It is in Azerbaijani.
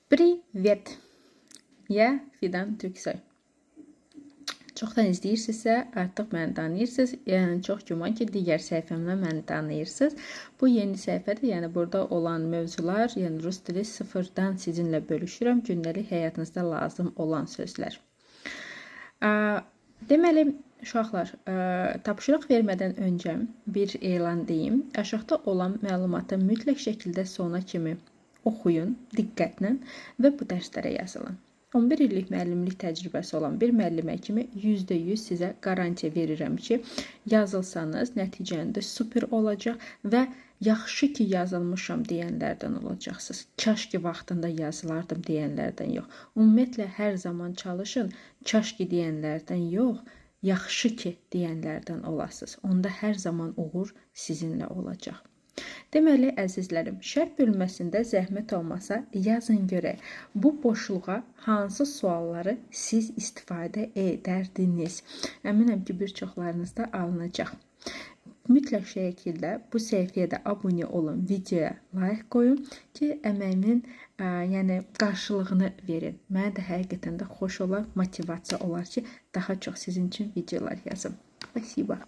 Привет! Я Fidan Türksoy. Çoxdan izləyirsinizsə, artıq məni tanıyırsınız. Yəni çox güman ki, digər səhifəmdən məni tanıyırsınız. Bu yeni səhifədir. Yəni burada olan mövzular, yəni rus dili sıfırdan sizinlə bölüşürəm. Gündəlik həyatınızda lazım olan sözlər. Deməli, uşaqlar, tapşırıq vermədən öncə bir elan deyim. Aşağıda olan məlumatı mütləq şəkildə sona kimi oxuyun diqqətlə və bu dərslərə yazılın. 11 illik müəllimlik təcrübəsi olan bir müəllimə kimi %100 sizə qarantiya verirəm ki, yazılsanız nəticəndə super olacaq və yaxşı ki yazılmışam deyənlərdən olacaqsınız. Kaş ki vaxtında yazılardım deyənlərdən yox. Ümumiyyətlə hər zaman çalışın, kaş ki deyənlərdən yox, yaxşı ki deyənlərdən olasınız. Onda hər zaman uğur sizinlə olacaq. Deməli, əzizlərim, şərh bölməsində zəhmət olmasa yazın görək. Bu boşluğa hansı sualları siz istifadə edərdiniz? Əminəm ki, bir çoxlarınızda alınacaq. Mütləq şəkildə bu səhifəyə də abunə olun, videoya like qoyun ki, əməyimin yəni qarşılığını verin. Mənə də həqiqətən də xoş olar, motivasiya olar ki, daha çox sizin üçün videolar yazım. Спасибо.